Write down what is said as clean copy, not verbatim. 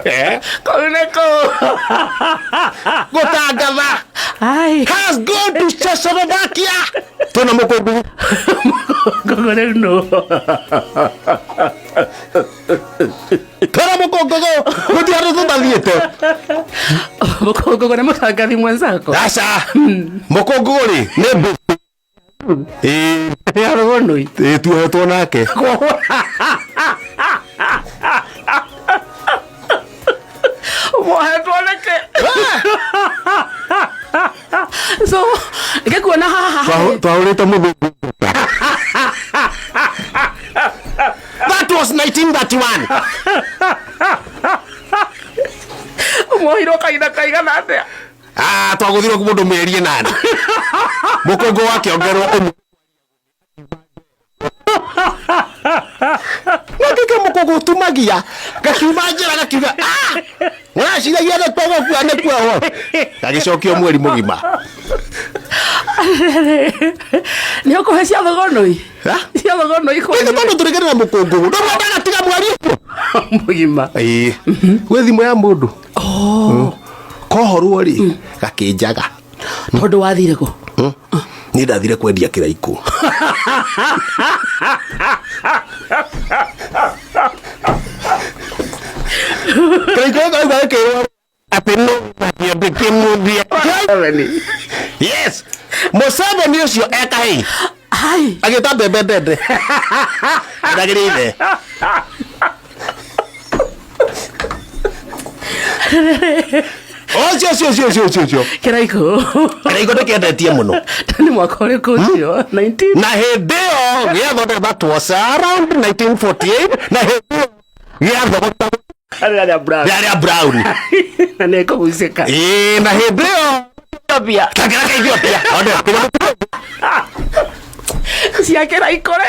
Eh? Kau nĩkũ? Gũtangatha Ai. Has gone to Czechoslovakia. Twĩna mũkũngũ. Ngũgũ rĩu nũ? Twĩna mũkũngũgũ. Gũtirĩ handũ tũtathiĩte. Mũkũngũgũ nĩ mũtangathi mwenzako. Aca. Mũkũngũgũ rĩ nĩ mbũ. Ĩĩ. Nĩ arũgũnũi. Ĩĩ tuohetwo nake. Wohetwo nĩkĩ? So, ngĩkuona haha. Twahũrĩte mũthũngũ. That was 1931. Muohirwo kahinda kaigana atĩa? Ah, twagũthirwo mũndũ mĩeri ĩnana. Mũkũngũ wakĩongerwo ũmwe. Nakĩkĩ mũkũngũ ũtumagia gakiuma njĩra gakiuga "Ah, mũraciragia nĩ tũgũkua nĩ kuohwo." Gagĩcokio mweri mũgima. Nĩ ũkũhe cia thogonoi? Ha? Cia thogonoi Gĩkĩ tondũ tũrĩkĩrĩ na mũkũngũ. Ndũmwendaga tiga mweri ũcio. Mũgima. Ĩĩ. Gwĩ thimũ ya mũndũ. Kohorwo rĩ gakĩnjaga. Tondũ wathire kũ? Niĩ ndathire kwendia kĩraikũ. Kĩraikũ gĩkauga gĩkĩrwo atĩ no ndĩkĩmũthie. Yes. Museveni ũcio ekahĩi Ai. agĩta mbembe ndende ndagĩrĩire. Ũcio ũcio ũcio ũcio ũcio ũcio Kĩraikũ. Kĩraikũ ndĩkĩendetie mũno. Nĩ mwaka ũrĩkũ ũcio? 19? Na hĩndĩ ĩyo gĩathondeka, that was around 1948, na hĩndĩ ĩyo gĩathondeka Rĩarĩa brown. Rĩarĩa brown. Na nĩ kũgucĩka. Ĩĩ, na hĩndĩ ĩyo Ethiopia. Kakĩra ka Ethiopia. One, kĩrĩa Cia kĩraikũ rĩ.